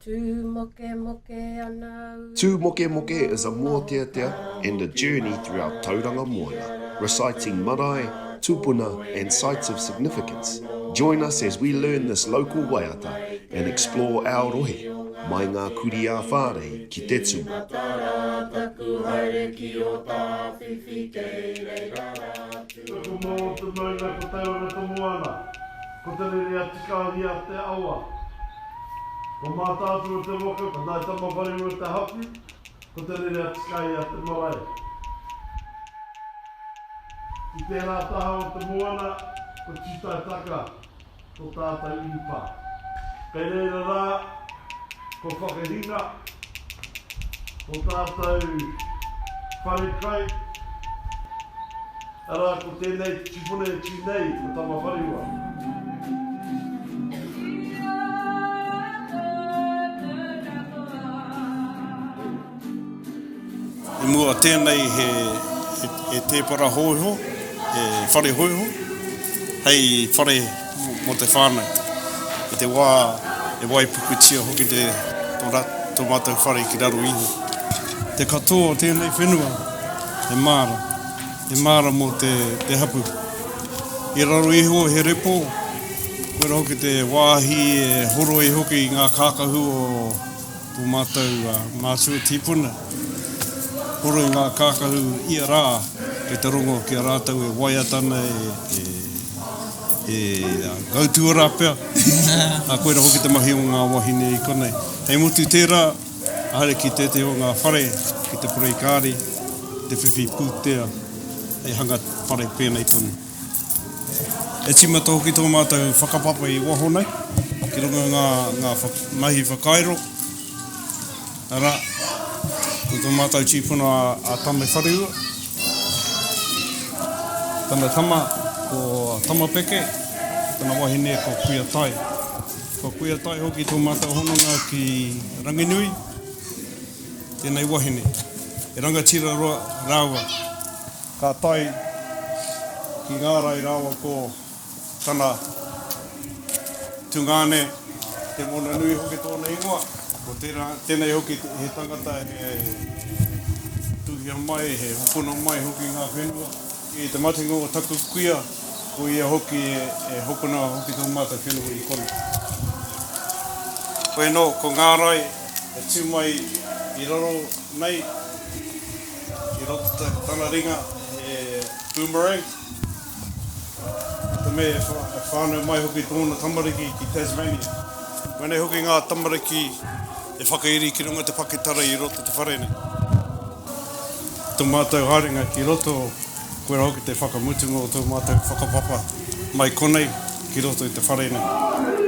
Tū mokemoke ana au Tū Mokemoke is a mōteatea and a journey throughout Tauranga Moana, reciting marae, tūpuna and sites of significance. Join us as we learn this local waiata and explore our rohe, mai ngā kurī ā-whārei ki te tumu. Ko Moa te maunga, ko Tauranga te moana, ko Te Rere-a-Tikāhia te awa. Ko Mātaatua te waka, ko Ngāi Tamawharerua te hapu, ko Te Rere-a-Tikāhia te marae. I tērā taha o te moana, ko Tūtaetaka tō tātou urupā. Kei reira rā, ko Whakahinga, tō tātou wharekai, arā, ko tēnei tupuna e tū nei, ko Tamawharerua. I mua tēnei he, he tēpara hōiho, he whare hōiho, hei whare mō te whānau. I te wā e waipukutia hoki te, tō, rā, tō mātou whare ki raro iho. Te katoa o tēnei whenua, he māra, he māra mō te, te hapu. I raro iho he repo, koira hoki te wāhi e horoi hoki i ngā kākahu o Tō mātou mātua tīpuna, horo i ngā kākahu ia rā kei te rongo ki a rātou e waiata ana e, e, e gautuarā pea. Ā, koira hoki te mahi o ngā wahine i konei. Hei mutu tērā, haere ki tētehi o ngā whare, ki te purei kāri, te whiwhi pūtea hei hanga whare pēnei tonu. E tīmata hoki tō mātou whakapapa i waho nei, ki runga i ngā, ngā mahi whakairo, arā, ko tō mātou tīpuna a Tame Whareua, tana tama ko Tamapeke, tana wahine ko Kuia Tai. Ko Kuia Tai hoki tō mātou hononga ki Ranginui, tēnei wahine, he rangatira roa rāua. Ka tae ki Ngārai rāua ko tana tungāne, Te Moananui hoki tōna ingoa. Ko tērā, tēnei hoki he tangata he tuhia mai, he hokona mai hoki ngā whenua. I te matenga o taku kuia, ko ia hoki e hokona hoki tō mātou whenua i konei. Koe anō, ko Ngārai e tū mai i raro nei. I roto tana ringa he boomerang. Te mea e whānau mai hoki tōna tamariki ki Tasmania. Koinei hoki ngā tamariki e whakairi ki runga te pakitara i roto te whare nei. Tō mātou haerenga ki roto, koira hoki te whakamutunga o tō mātou whakapapa mai konei ki roto i te whare nei.